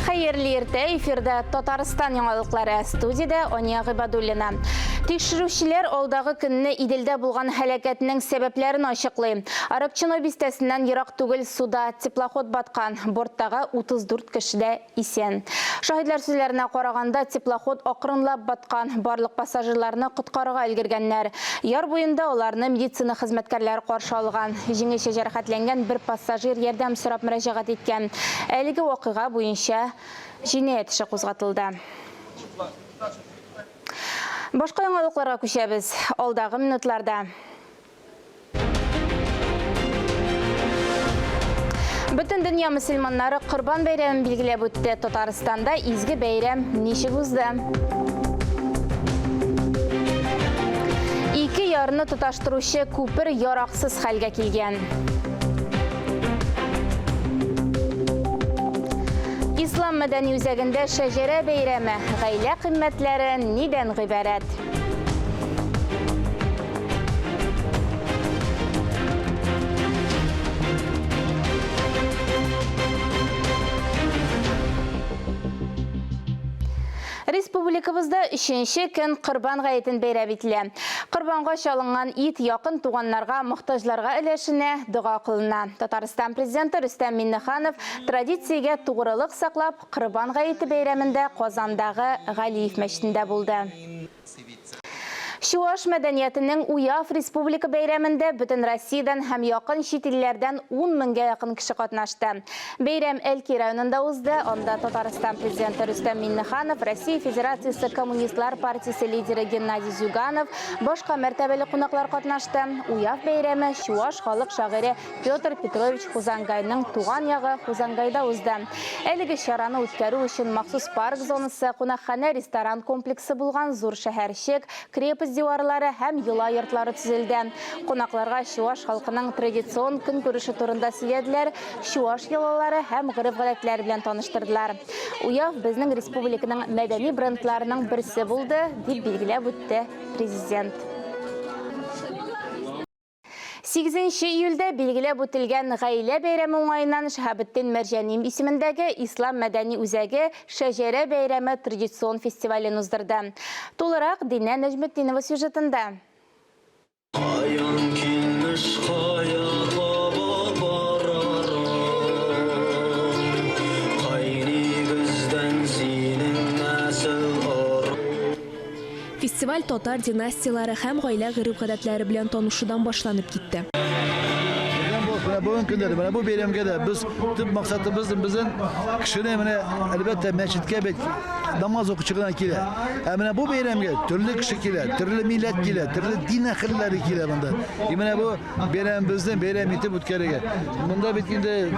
Хәерле иртә, эфирда Татарстан яңалыклары, студиядә Ания Гыйбадуллина. Тикшерүчеләр алдагы көнне Иделдә булган һәлакәтнең сәбәпләрен ачыклый. Аракчино бистәсеннән ерак түгел суда теплоход баткан, борттагы 34 кеше дә исән. Шаһитлар сүзләренә караганда, теплоход акрынлап баткан, барлык пассажирларны коткарырга өлгергәннәр. Яр буенда аларны медицина хезмәткәрләре каршы алган. Җиңелчә җәрәхәтләнгән бер пассажир ярдәм сорап мөрәҗәгать иткән. Әлеге вакыйга буенча җинаять эше кузгатылды. Башка яңалыкларга күчәбез. Алдагы минутларда. Бөтен дөнья мөселманнары Корбан бәйрәмен билгеләп үтте. Татарстанда изге бәйрәм ничек узды? Ике ярны тоташтыручы күпер яраксыз хәлгә килгән. Ислам мәдәни үзәгендә шәҗәрә бәйрәме, гаилә кыйммәтләре нидән гыйбарәт? Республикабызда өченче көн Корбан гаетен бәйрәм ителә. Корбанга чалынган ит якын туганнарга, мохтаҗларга өләшенә, дога кылына. Татарстан Президенты Рөстәм Миңнеханов традициягә тугрылык саклап, Корбан гаете бәйрәмендә Казандагы Галиев мәчетендә булды. Чуаш мәдәниятенең Уяв республика бәйрәмендә бөтен Россиядән һәм якын чит илләрдән ун меңгә якын кеше катнашты. Бәйрәм Әлки районында узды, анда Татарстан Президенты Рөстәм Миңнеханов, Россия Федерациясе Коммунистлар партиясе лидеры Геннадий Зюганов, башка мәртәбәле кунаклар катнашты. Уяв бәйрәме чуаш халык шагыйре Петр Петрович Хузангайның туган ягы Хузангайда узды. Әлеге чараны үткәрү өчен махсус парк зонасы, кунакханә-ресторан комплексы булган зур шәһәрчек, крепость диварлары һәм йола йортлары төзелде. Кунакларга чуаш халкының традицион көнкүреше турында сөйләделәр, чуаш йолалары һәм гореф-гадәтләре белән таныштырдылар. Уяв безнең республиканың мәдәни брендларының берсе булды, дип билгеләп үтте Президент. 8 июльдә билгеләп үтелгән Гаилә бәйрәме уңаеннан Шиһабетдин Мәрҗани исемендәге Ислам мәдәни үзәге Шәҗәрә бәйрәме традицион фестивален уздырды. Тулырак Динә Нәҗметдинова сюжетында. Каян килмеш, кая таба барарың, Кай нигездән синең нәсел-ыру. Фестиваль татар династияләре һәм гаилә гореф-гадәтләре белән танышудан башланып китте. Бәйрәм булып, менә бүгенге көндә дә, менә бу бәйрәмгә дә без төп максатыбыз безнең кешене менә әлбәттә мәчеткә бит намаз укучы гына килә. Ә менә бу бәйрәмгә төрле кеше килә, төрле милләт килә, төрле дин әһелләре килә монда. И менә бу бәйрәмебезне бәйрәм итеп үткәрергә. Монда бит инде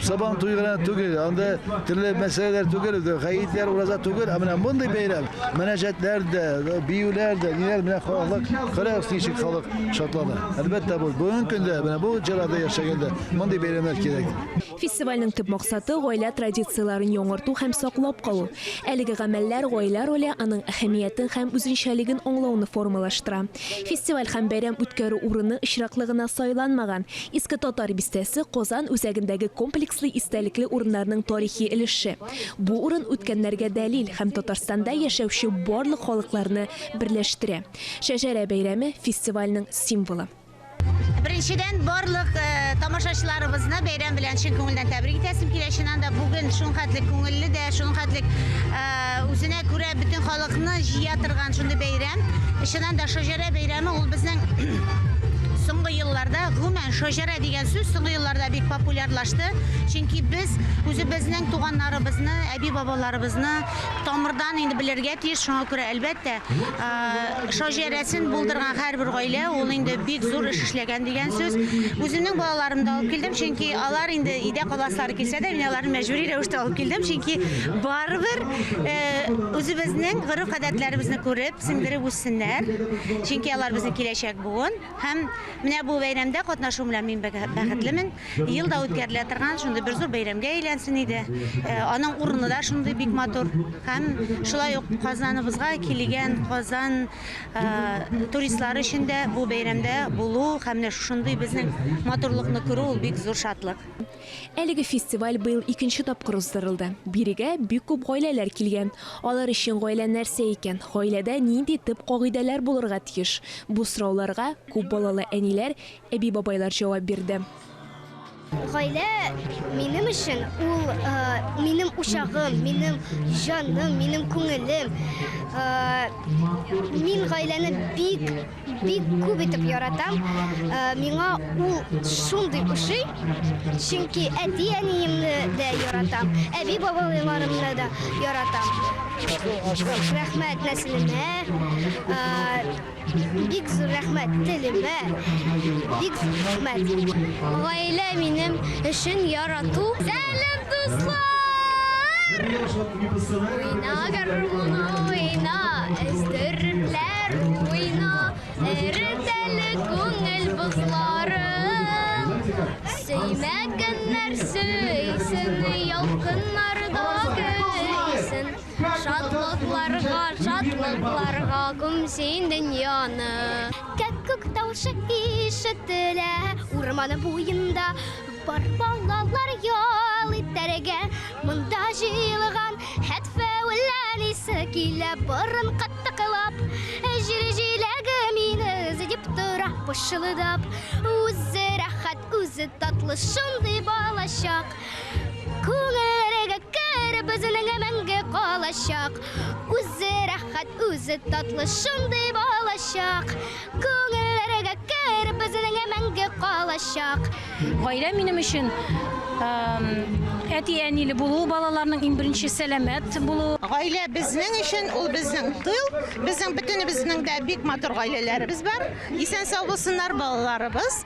Сабан туе гына түгел, анда төрле мәсьәләләр түгел, гаетләр, ураза түгел, ә менә мондый бәйрәм, мөнәҗәтләр дә, биюләр дә, ниләр менә халык, карагыз ничек халык шатлана. Әлбәттә, бу бүгенге көндә менә бу җырада яшәгәндә мондый бәйрәмнәр кирәк. Фестивальнең төп максаты, гаилә традицияләрен яңарту һәм саклап калу. Әлеге гамәлләр гаилә роле, аның әһәмиятен һәм үзенчәлеген аңлауны формалаштыра. Фестиваль һәм бәйрәм үткәрү урыны очраклы гына сайланмаган. Иске Татар бистәсе, Казан үзәгендәге комплекслы истәлекле урыннарның тарихи өлеше. Бу урын үткәннәргә дәлил һәм Татарстанда яшәүче барлык халыкларны берләштерә. Шәҗәрә бәйрәме, фестивальнең символы. Беренчедән, барлык тамашачыларыбызны бәйрәм белән чын күңелдән тәбрик итәсем килә. Чыннан да, бүген шулхәтле күңелле дә, шулхәтле үзенә күрә бөтен халыкны җыя торган шундый бәйрәм. Чыннан да, Шаҗәрә бәйрәме ул безнең соңгы елларда, гомумән, шаҗәрә дигән сүз соңгы елларда бик популярлашты. Чөнки без үзебезнең туганнарыбызны, әби-бабаларыбызны тамырдан инде белергә тиеш. Шуңа күрә, әлбәттә, шаҗәрәсен булдырган һәрбер гаилә ул инде бик зур эш эшләгән дигән сүз. Үземнең балаларымны да алып килдем, чөнки алар инде өйдә каласылары килсә дә, мин аларны мәҗбүри рәвештә алып килдем, чөнки барыбер үзебезнең гореф-гадәтләребезне күреп, сеңдереп үссеннәр. Чөнки алар безнең киләчәк буын. Һәм Менә бу бәйрәмдә катнашуым белән мин бәхетлемен. Ел да үткәрелә торган шундый бер зур бәйрәмгә әйләнсен иде. Аның урыны да шундый бик матур. Һәм шулай ук Казаныбызга килгән Казан туристлар өчен дә бу бәйрәмдә булу һәм менә шушындый безнең матурлыкны күрү ул бик зур шатлык. Әлеге фестиваль быел икенче тапкыр уздырылды. Бирегә бик күп гаиләләр килгән. Алар өчен гаилә нәрсә икән? Гаиләдә нинди төп кагыйдәләр булырга тиеш? Бу сорауларга күп балалы әниләр, әби-бабайлар җавап бирде. Гаилә минем өчен ул минем учагым, минем җаным, минем күңелем. Мин гаиләне бик Бик күп итеп яратам. Миңа ул шундый ошый, чөнки әти-әниемне дә яратам, әби-бабайларымны да яратам. Рәхмәт нәселемә, бик зур рәхмәт телемә, бик зур рәхмәт. Гаилә минем өчен ярату. Сәлам, дуслар! Уйна, гармун, уйна, өздереп Уйна, эрет әле күңел бозларын. Сөймәгәннәр сөйсен, ялкыннарда көйсен. Шатлыкларга, шатлыкларга күмсен дөньяны. Кәккүк тавышы ишетелә урман буенда. Бар балалар ял итәргә монда җыелган. Хәтфә үлән исе килә борын кытыклап. Җир җиләге мине дип тора пышылдап. Үзе рәхәт, үзе татлы шундый балачак. Күңелгә кереп үзенең мәңге калачак. Үзе рәхәт, үзе татлы шундый балачак. Күңелләргә кереп үзенең мәңге калачак. Гаилә минем өчен әти-әниле булу, балаларның иң беренче сәламәт булу. Гаилә безнең өчен ул безнең тыл. Безнең бөтенебезнең дә бик матур гаиләләребез бар. Исән-сау булсыннар балаларыбыз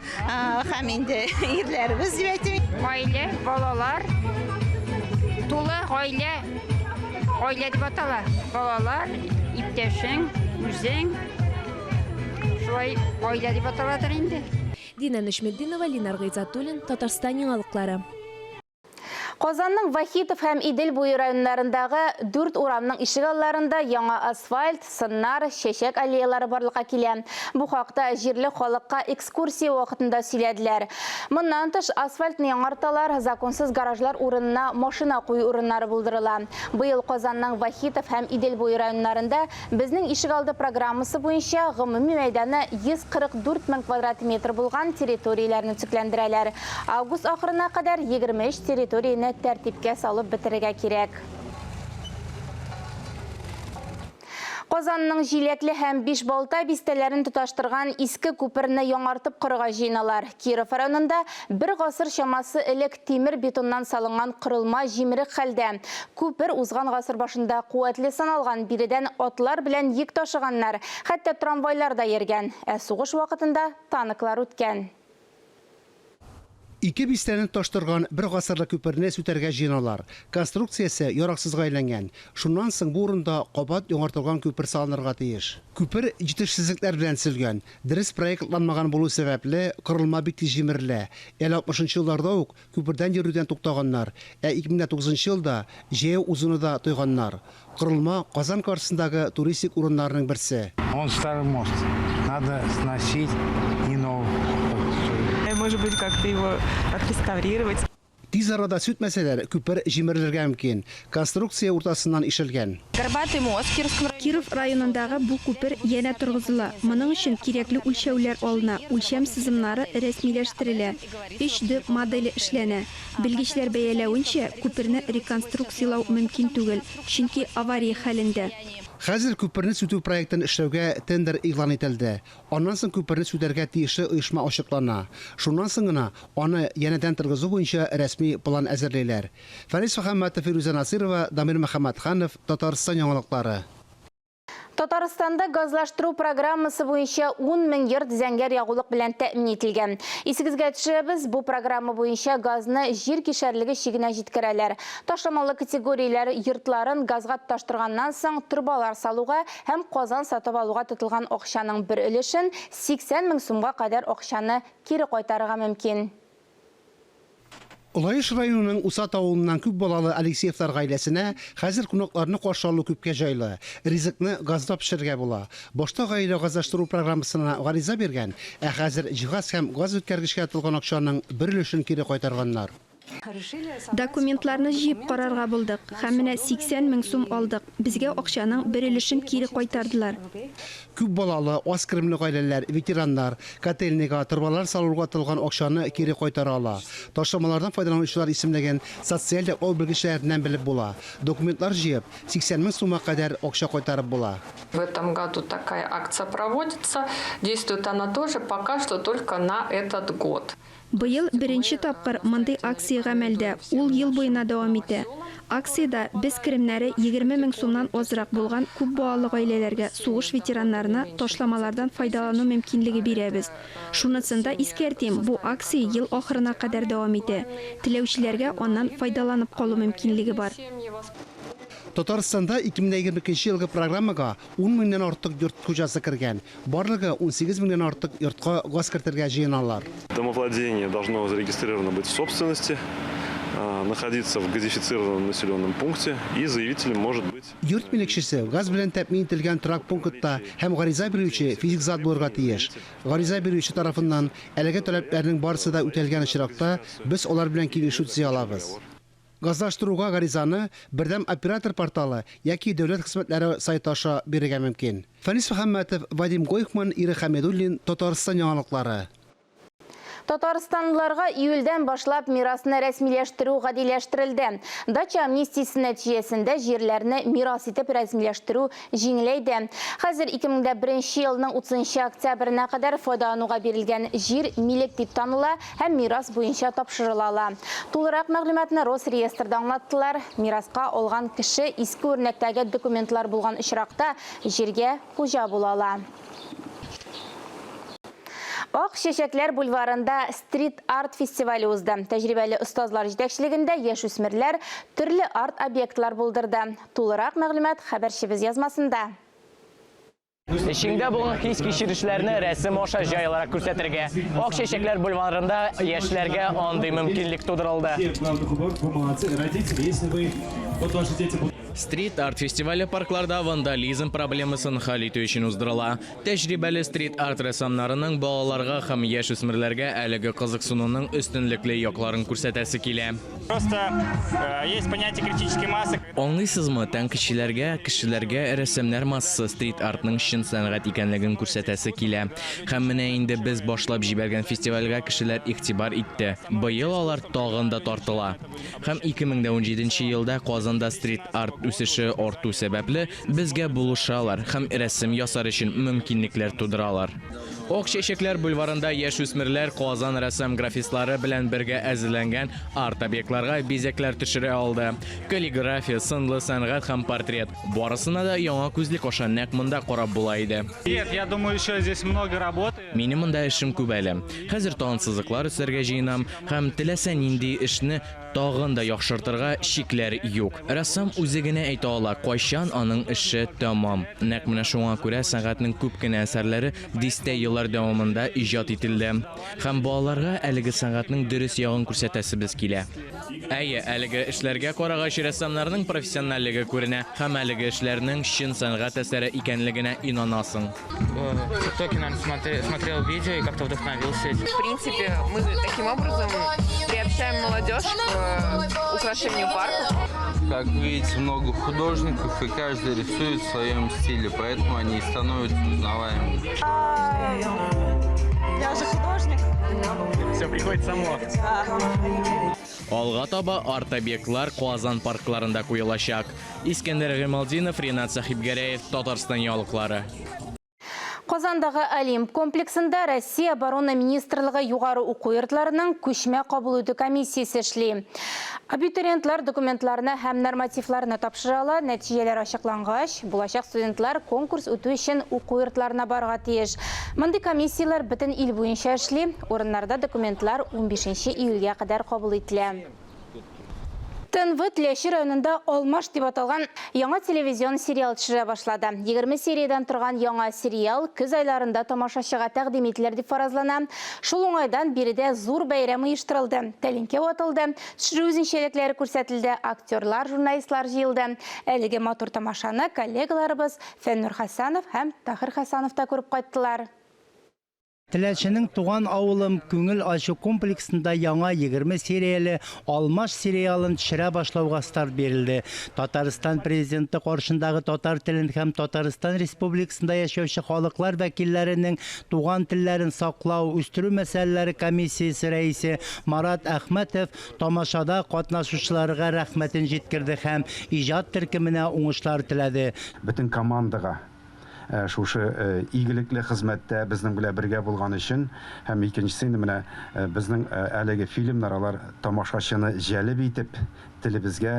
һәм инде ирләребез дип әйтим. Гаилә, балалар, тулы гаилә, гаилә дип атала. Балалар, иптәшең, үзең. Шулай гаилә дип аталадыр инде. Динә Нөҗметдинова, Линар Гыйззәтуллин, Татарстан яңалыклары. Казанның Вахитов һәм Идел буе районнарындагы дүрт урамның ишегалларында яңа асфальт, сыннар, чәчәк аллеялары барлыкка килә. Бу хакта җирле халыкка экскурсия вакытында сөйләделәр. Моннан тыш, асфальтны яңарталар, законсыз гаражлар урынына машина кую урыннары булдырыла. Быел Казанның Вахитов һәм Идел буе районнарында Безнең ишегалды программасы буенча гомуми мәйданы 144 мең квадрат метр булган территорияләрне төзекләндерәләр. Август ахырына кадәр 23 территорияне тәртипкә салып бетерергә кирәк. Казанның Җиләкле һәм Бишбалта бистәләрен тоташтырган иске күперне яңартып корырга җыеналар. Киров районында бер гасыр чамасы элек тимер-бетоннан салынган корылма җимерек хәлдә. Күпер узган гасыр башында куәтле саналган, биредән атлар белән йөк ташыганнар, хәтта трамвайлар да йөргән. Ә сугыш вакытында танклар үткән. Ике бистәне тоташтырган бер гасырлык күперне сүтәргә җыеналар. Конструкциясе яраксызга әйләнгән. Шуннан соң бу урында кабат яңартылган күпер салынырга тиеш. Күпер җитешсезлекләр белән төзелгән. Дөрес проектланмаган булу сәбәпле, корылма бик тиз җимерелә. Әле 60 нчы елларда ук Күпердән йөрүдән туктаганнар, ә 2009 нчы елда җәяү узуны да тойганнар. Корылма Казан картасындагы туристик урыннарның берсе. Он старый мост, надо сносить и новый построить. Может быть, как-то его отреставрировать. Тиз арада сүтмәсәләр, күпер җимерелергә мөмкин. Конструкция уртасыннан ишелгән. Горбатый мост Кировском районе. Киров районындагы бу күпер янә торгызыла. Моның өчен кирәкле үлчәүләр алына, үлчәм сызымнары рәсмиләштерелә. 3D моделе эшләнә. Белгечләр бәяләвенчә, күперне реконструкцияләү мөмкин түгел, чөнки авария хәлендә. Хәзер күперне сүтү проектын эшләүгә тендер игълан ителде. Аннан соң күперне сүтәргә тиешле оешма ачыклана. Шуннан соң гына аны янәдән торгызу буенча рәсми план әзерлиләр. Фәнис Мөхәммәтов, Фирүзә Насыйрова, Дамир Мөхәммәтханов, Татарстан яңалыклары. Татарстанда газлаштыру программасы буенча 10 мең йорт зәңгәр ягулык белән тәэмин ителгән. Исегезгә төшерәбез, бу программа буенча газны җир кишәрлеге чигенә җиткерәләр. Ташламалы категорияләр йортларын газга тоташтырганнан соң торбалар салуга һәм казан сатып алуга тотылган акчаның бер өлешен, 80 мең сумга кадәр акчаны кире кайтарырга мөмкин. Олаеш районының Усат авылыннан күп балалы Алексеевлар гаиләсенә хәзер кунакларны каршы алу күпкә җайлы. Ризыкны газда пешерергә була. Башта гаилә газлаштыру программасына гариза биргән, ә хәзер җиһаз һәм газ үткәргечкә тотылган акчаның бер өлешен кире кайтарганнар. Документларны җыеп карарга булдык һәм менә 80 мең сум алдык. Безгә акчаның бер өлешен кире кайтардылар. Күп балалы, аз керемле гаиләләр, ветераннар котельныйга торбалар салуга тотылган акчаны кире кайтара ала. Ташламалардан файдаланучылар исемлеген социаль яклау белгечләреннән белеп була. Документлар җыеп, 80 мең сумга кадәр акча кайтарып була. В этом году такая акция проводится. Действует она тоже пока что только на этот год. Быел беренче тапкыр мондый акция гамәлдә, ул ел буена дәвам итә. Акциядә без керемнәре 20 мең сумнан азрак булган күп балалы гаиләләргә, сугыш ветераннарына ташламалардан файдалану мөмкинлеге бирәбез. Шунысын да искәртим, бу акция ел ахырына кадәр дәвам итә. Теләүчеләргә аннан файдаланып калу мөмкинлеге бар. Татарстанда 2022 елгы программага ун меңнән артык йорт хуҗасы кергән. Барлыгы 18 меңнән артык йортка газ кертергә җыеналар. Домовладение должно зарегистрировано быть в собственности, находиться в газифицированном населенном пункте и заявителем может быть. Йорт милекчесе газ белән тәэмин ителгән торак пунктта һәм гариза бирүче физик зат булырга тиеш. Гариза бирүче тарафыннан әлеге таләпләрнең барысы да үтәлгән очракта, без алар белән килешү төзи алабыз. Газлаштыруга гаризаны Бердәм оператор порталы яки дәүләт хезмәтләре сайты аша бирергә мөмкин. Фәнис Мөхәммәтов, Вадим Гойхман, Ирек Хәмидуллин, Татарстан яңалыклары. Татарстанлыларга июльдән башлап мирасны рәсмиләштерү гадиләштерелде. Дача амнистиясе нәтиҗәсендә җирләрне мирас итеп рәсмиләштерү җиңеләйде. Хәзер 2001 елның 30 октябренә кадәр файдалануга бирелгән җир милек дип таныла һәм мирас буенча тапшырыла ала. Тулырак мәгълүматны Росреестрда аңлаттылар. Мираска алган кеше иске үрнәктәге документлар булган очракта җиргә хуҗа була ала. Ак чәчәкләр бульварында стрит-арт фестивале узды. Тәҗрибәле остазлар җитәкчелегендә яшүсмерләр төрле арт-объектлар булдырды. Тулырак мәгълүмат хәбәрчебез язмасында. Эчеңдә булган хис-кичерешләрне рәсем аша җайлырак күрсәтергә. Ак чәчәкләр бульварында яшьләргә андый мөмкинлек тудырылды. Стрит-арт фестивале паркларда вандализм проблемасын хәл итү өчен уздырыла. Тәҗрибәле стрит-арт рәссамнарының балаларга һәм яшүсмерләргә әлеге кызыксынуның өстенлекле якларын күрсәтәсе килә. Просто э, есть понятие критической массы. Аңлыйсызмы, тәнкыйтьчеләргә, кешеләргә рәссамнар массасы стрит-артның чын сәнгать икәнлеген күрсәтәсе килә. Һәм менә инде без башлап җибәргән фестивальгә кешеләр игътибар итте. Быел алар тагын да тартыла. Һәм 2017 елда Казанда стрит-арт үсеше арту сәбәпле, безгә булышалар һәм рәсем ясар өчен мөмкинлекләр тудыралар. Ак чәчәкләр бульварында яшүсмерләр Казан рәссам-графистлары белән бергә әзерләнгән арт-объектларга бизәкләр төшерә алды. Каллиграфия, сынлы сәнгать һәм портрет. Барысына да яңа күзлек аша нәкъ монда карап була иде. Нет, я думаю, еще здесь много работы. Минем монда эшем күп әле. Хәзер тагын сызыклар өстәргә җыенам һәм теләсә нинди эшне Тагын да яхшыртырга чикләр юк. Рәссам үзе генә әйтә ала, кайчан аның эше тәмам. Нәкъ менә шуңа күрә сәнгатьнең күп кенә әсәрләре дистә еллар дәвамында иҗат ителде. Һәм балаларга әлеге сәнгатьнең дөрес ягын күрсәтәсебез килә. Әйе, әлеге эшләргә карагач, рәссамнарның профессиональлеге күренә һәм әлеге эшләрнең чын сәнгать әсәре икәнлегенә инанасың. В ТикТоке, наверное, смотрел видео и как-то вдохновился. В принципе, мы таким образом приобщаем молодежь к э, украшению парков. Как видите, много художников, и каждый рисует в своем стиле, поэтому они и становятся узнаваемыми. Я же художник. Все приходит само. Алга таба арт-объектлар Казан паркларында куелачак. Искәндәр Гыймалтдинов, Ринат Сәхибгәрәев, Татарстан яңалыклары. Казандагы Олимп комплексында Россия Оборона министрлыгы югары уку йортларының күчмә кабул итү комиссиясе эшли. Абитуриентлар документларны һәм нормативларны тапшыра ала. Нәтиҗәләр ачыклангач, булачак студентлар конкурс үтү өчен уку йортларына барырга тиеш. Мондый комиссияләр бөтен ил буенча эшли. Урыннарда документлар 15 июльгә кадәр кабул ителә. ТНВ Теләче районында Алмаш дип аталган яңа телевизион сериал төшерә башлады. 20 сериядән торган яңа сериал көз айларында тамашачыга тәкъдим ителер дип фаразлана. Шул уңайдан биредә зур бәйрәм оештырылды. Тәлинкә ватылды, төшерү үзенчәлекләре күрсәтелде, актерлар, журналистлар җыелды. Әлеге матур тамашаны коллегаларыбыз Фәннур Хәсәнов һәм Таһир Хәсәнов та күреп кайттылар. Теләченең Туган авылым күңел ачу комплексында яңа 20 серияле Алмаш сериалын төшерә башлауга старт бирелде. Татарстан Президенты каршындагы татар телен һәм Татарстан Республикасында яшәүче халыклар вәкилләренең туган телләрен саклау, үстерү мәсьәләләре комиссиясе рәисе Марат Әхмәтов тамашада катнашучыларга рәхмәтен җиткерде һәм иҗат төркеменә уңышлар теләде. Бөтен командага шушы игелекле хезмәттә безнең белән бергә булган өчен һәм икенчесе инде менә безнең әлеге фильмнар алар тамашачыны җәлеп итеп телебезгә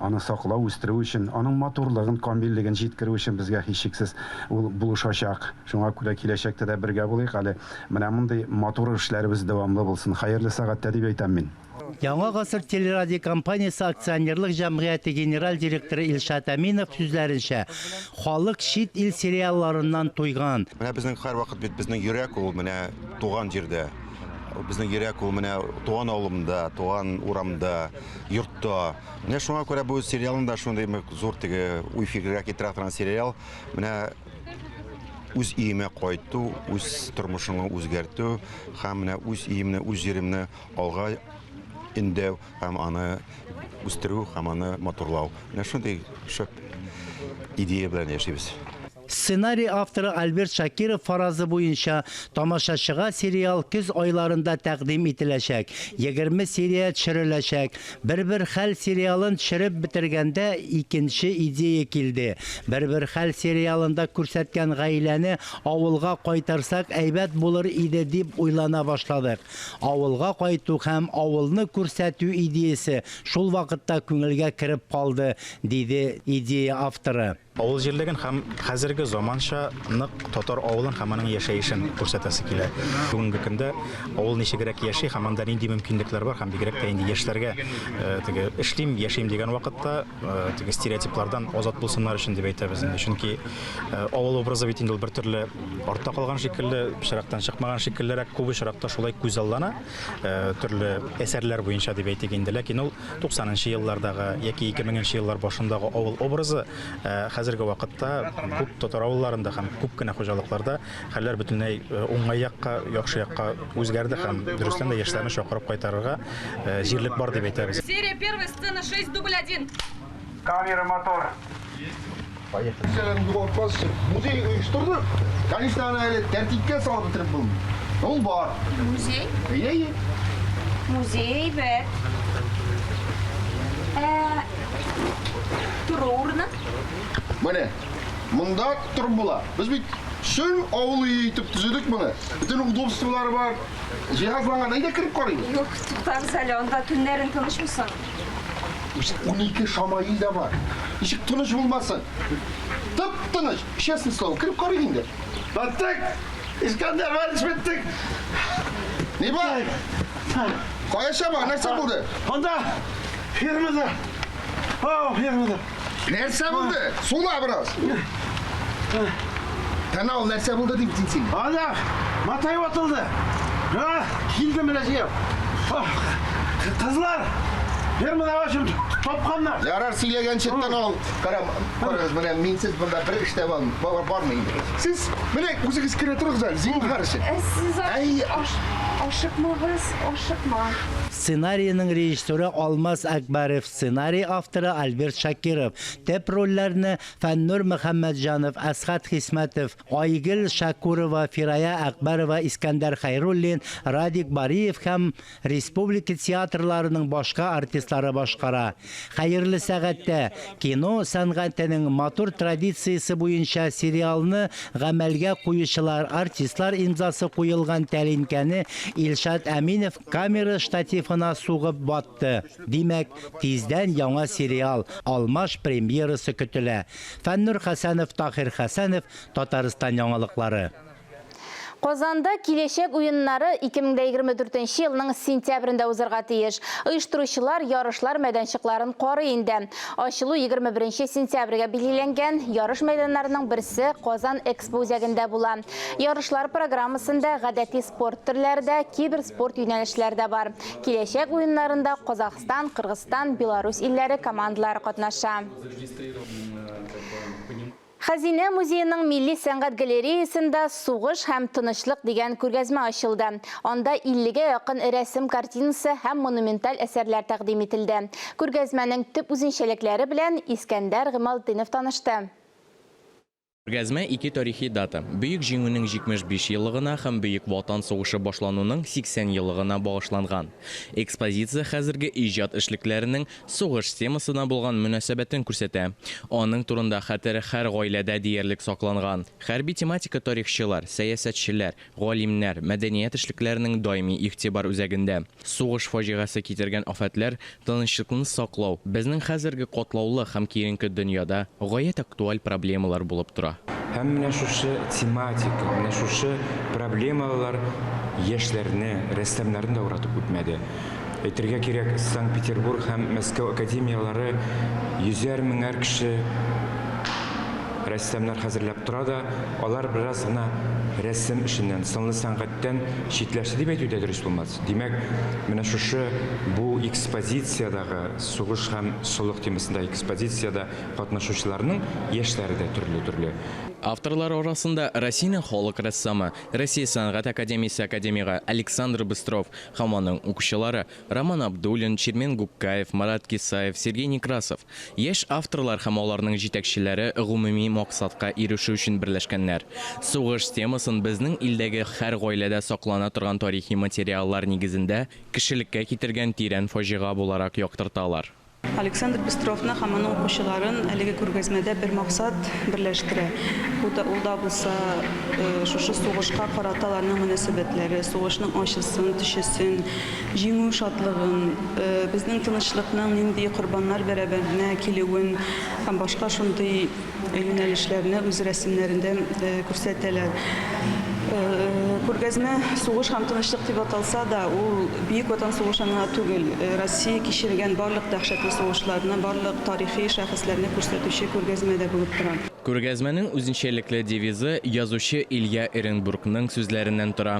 аны саклау, үстерү өчен, аның матурлыгын, камиллеген җиткерү өчен безгә һичшиксез ул булышачак. Шуңа күрә киләчәктә дә бергә булыйк әле. Менә мондый матур эшләребез дәвамлы булсын. Хәерле сәгатьтә дип әйтәм мин. Яңа гасыр телерадиокомпаниясе акционерлык җәмгыяте генераль директоры Илшат Әминов сүзләренчә, халык чит ил сериалларыннан туйган. Менә безнең һәрвакыт бит безнең йөрәк ул менә туган җирдә. Безнең йөрәк ул менә туган авылымда, туган урамда, йортта. Менә шуңа күрә бу сериалның да шундый зур теге уй-фикергә китерә торган сериал. Менә үз өемә кайту, үз тормышыңны үзгәртү һәм менә үз өемне, үз җиремне алга өндәү һәм аны үстерү һәм аны матурлау. Менә шундый шәп идея белән яшибез. Сценарий авторы Альберт Шакиров фаразы буенча, тамашачыга сериал көз айларында тәкъдим ителәчәк. 20 серия төшереләчәк. Бер-бер хәл сериалын төшереп бетергәндә икенче идея килде. Бер-бер хәл сериалында күрсәткән гаиләне авылга кайтарсак әйбәт булыр иде дип уйлана башладык. Авылга кайту һәм авылны күрсәтү идеясе шул вакытта күңелгә кереп калды, диде идея авторы. Авыл җирлеген һәм хәзерге заманча нык татар авылын һәм аның яшәешен күрсәтәсе килә. Бүгенге көндә авыл ничегрәк яши һәм анда нинди мөмкинлекләр бар һәм бигрәк тә инде яшьләргә теге эшлим, яшим дигән вакытта теге стереотиплардан азат булсыннар өчен дип әйтәбез инде. Чөнки авыл образы бит инде ул бер төрле артта калган шикелле, пычрактан чыкмаган шикеллерәк, күп очракта шулай күзаллана, төрле әсәрләр буенча дип әйтик инде. Ләкин ул 90 нчы еллардагы яки 2000 нче еллар башындагы авыл образы хәзерге вакытта күп татар авылларында һәм күп кенә хуҗалыкларда хәлләр бөтенләй уңай якка, яхшы якка үзгәрде һәм дөрестән дә яшьләрне чакырып кайтарырга җирлек бар дип әйтәбез. Серия первая, сцена 6, дубль 1. Камера, мотор. Поехали. Югалтмас өчен музей оештырдык. Конечно, аны әле тәртипкә салып бетереп булмый. Ул бар. Музей? Әйе, әйе. Музей әйбәт. Ә тору урыны? Менә монда торып була. Без бит чын авыл өе итеп төзедек моны. Бөтен удобстволары бар. Җиһазланган. Әйдә кереп карыйбыз. Юк, туктагыз әле, анда төннәрен тынычмы соң? 12 шамаил дә бар. Ничек тыныч булмасын? Тып-тыныч, честное слово, кереп карыйк инде. Беттек! Искәндәр Валич, беттек! Ни бар? Кая чаба? Нәрсә булды? Анда фермада. Ау, фермада. Нәрсә булды? Сула бераз. Тәнә ул нәрсә булды дип син син. Анда матай ватылды. Ха, килде менә җыеп. Кызлар, фермада башым тапканнар. Ярар, сөйләгәнче тын ал. Кара, карагыз, менә минсез монда бер эш тә бармый инде. Сез менә үзегез керә торыгыз әле, зинһар өчен. Сез ашыкмагыз, ашыкма. Сценариеның режиссеры Алмаз Әкбәров, сценарий авторы Альберт Шакиров. Төп рольләрне Фәннур Мөхәммәтҗанов, Әсхәт Хисмәтов, Айгөл Шәкүрова, Фирая Әкбәрова, Искәндәр Хәйруллин, Радик Бариев һәм республика театрларының башка артистлары башкара. Хәерле сәгатьтә! Кино сәнгатенең матур традициясе буенча сериалны гамәлгә куючылар, артистлар имзасы куелган тәлинкәне Илшат Әминев камера штативына сугып ватты. Димәк, тиздән яңа сериал, алмаш премьерасы көтелә. Фәннур Хәсәнов, Таһир Хәсәнов, Татарстан яңалыклары. Казанда Киләчәк уеннары 2024 нче елның сентябрендә узарга тиеш. Оештыручылар ярышлар мәйданчыкларын карый инде. Ачылу 21 нче сентябрьгә билгеләнгән. Ярыш мәйданнарының берсе Казан Экспо үзәгендә була. Ярышлар программасында гадәти спорт төрләре дә, киберспорт юнәлешләре дә бар. Киләчәк уеннарында Казахстан, Кыргызстан, Беларусь илләре командалары катнаша. Хәзинә музееның Милли сәнгать галереясында Сугыш һәм тынычлык дигән күргәзмә ачылды. Анда иллегә якын рәсем картинасы һәм монументаль әсәрләр тәкъдим ителде. Күргәзмәнең төп үзенчәлекләре белән Искәндәр Гыймалтдинов танышты. Күргәзмә ике тарихи дата, Бөек Җиңүнең 75 еллыгына һәм Бөек Ватан сугышы башлануның 80 еллыгына багышланган. Экспозиция хәзерге иҗат эшлекләренең сугыш темасына булган мөнәсәбәтен күрсәтә. Аның турында хәтер һәр гаиләдә диярлек сакланган. Хәрби тематика тарихчылар, сәясәтчеләр, галимнәр, мәдәният эшлекләренең даими игътибар үзәгендә. Сугыш фаҗигасе китергән афәтләр, тынычлыкны саклау, безнең хәзерге катлаулы һәм киеренке дөньяда гаять актуаль проблемалар булып тора. Һәм менә шушы тематика, менә шушы проблемалар яшьләрне, рәссамнарны да уратып үтмәде. Әйтергә кирәк, Санкт-Петербург һәм Мәскәү академияләре йөзәр меңәр кеше рәссамнар хәзерләп тора да, алар бераз гына рәсем эшеннән, сынлы сәнгатьтән читләште дип әйтү дә дөрес булмас. Димәк, менә шушы бу экспозициядәге сугыш һәм солых темасындагы экспозициядә катнашучыларның яшьләре дә төрле-төрле. Авторлар арасында Россиянең халык рәссамы, Россия сәнгать академиясе академигы Александр Быстров, Һәм аның укучылары, Роман Абдуллин, Чермен Гуккаев, Марат Кисаев, Сергей Некрасов. Яшь авторлар һәм аларның җитәкчеләре гомуми максатка ирешү өчен берләшкәннәр. Сугыш темасын безнең илдәге һәр гаиләдә саклана торган тарихи материаллар нигезендә кешелеккә китергән тирән фаҗига буларак яктырталар. Александр Быстровны һәм аның укучыларын әлеге күргәзмәдә бер максат берләштерә. Бу да, ул да булса шушы сугышка карата аларның мөнәсәбәтләре, сугышның ачысын, төчесен, җиңү шатлыгын, безнең тынычлыкның нинди корбаннар бәрабәренә килүен һәм башка шундый юнәлешләрне үз рәсемнәрендә күрсәтәләр. Күргәзмә Сугыш һәм тынычлык дип аталса да, ул Бөек Ватан сугышын гына түгел, Россия кичергән барлык дәһшәтле сугышларны, барлык тарихи шәхесләрне күрсәтүче күргәзмә дә булып тора. Күргәзмәнең үзенчәлекле девизы язучы Илья Эренбургның сүзләреннән тора,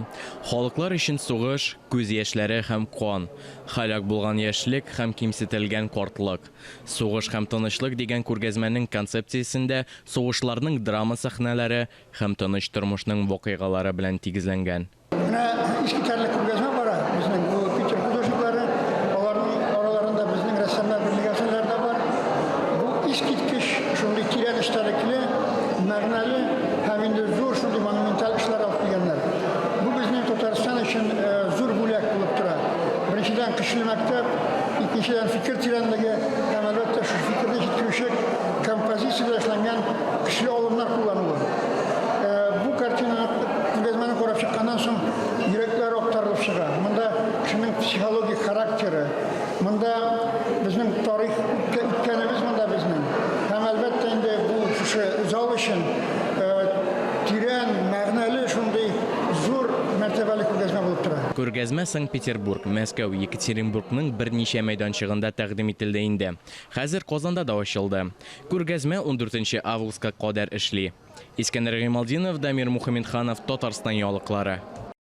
Халыклар өчен сугыш, күз яшьләре һәм кан, һәлак булган яшьлек һәм кимсетелгән картлык. Сугыш һәм тынычлык дигән күргәзмәнең концепциясендә сугышларның драма сәхнәләре һәм тыныч тормышның вакыйгалары белән тигезләнгән. Менә искитәрлек күргәзмә бара безнең бу Питер художниклары, аларның араларында безнең рәссамнар берлеге әгъзалары да бар. Бу искиткеч шундый тирән эчтәлекле, мәгънәле һәм инде зур шундый монументаль эшләр алып килгәннәр. Бу безнең Татарстан өчен зур бүләк булып тора. Беренчедән, көчле мәктәп, икенчедән, фикер тирәнлеге һәм, әлбәттә, шушы фикерне җиткерүче композиция белән эшләнгән көчле алымнар куллануы. Бу картинаны, күргәзмәне карап чыкканнан соң, йөрәкләр актарылып чыга. Монда кешенең психологик характеры, монда безнең тарих, үткәнебез монда безнең. Һәм, әлбәттә, инде бу шушы зал өчен тирән, мәгънәле шундый зур мәртәбәле күргәзмә булып тора. Күргәзмә Санкт-Петербург, Мәскәү, Екатеринбургның берничә мәйданчыгында тәкъдим ителде инде. Хәзер Казанда да ачылды. Күргәзмә ундүртенче августка кадәр эшли. Искәндәр Гыймалтдинов, Дамир Мухаметханов, Татарстан яңалыклары.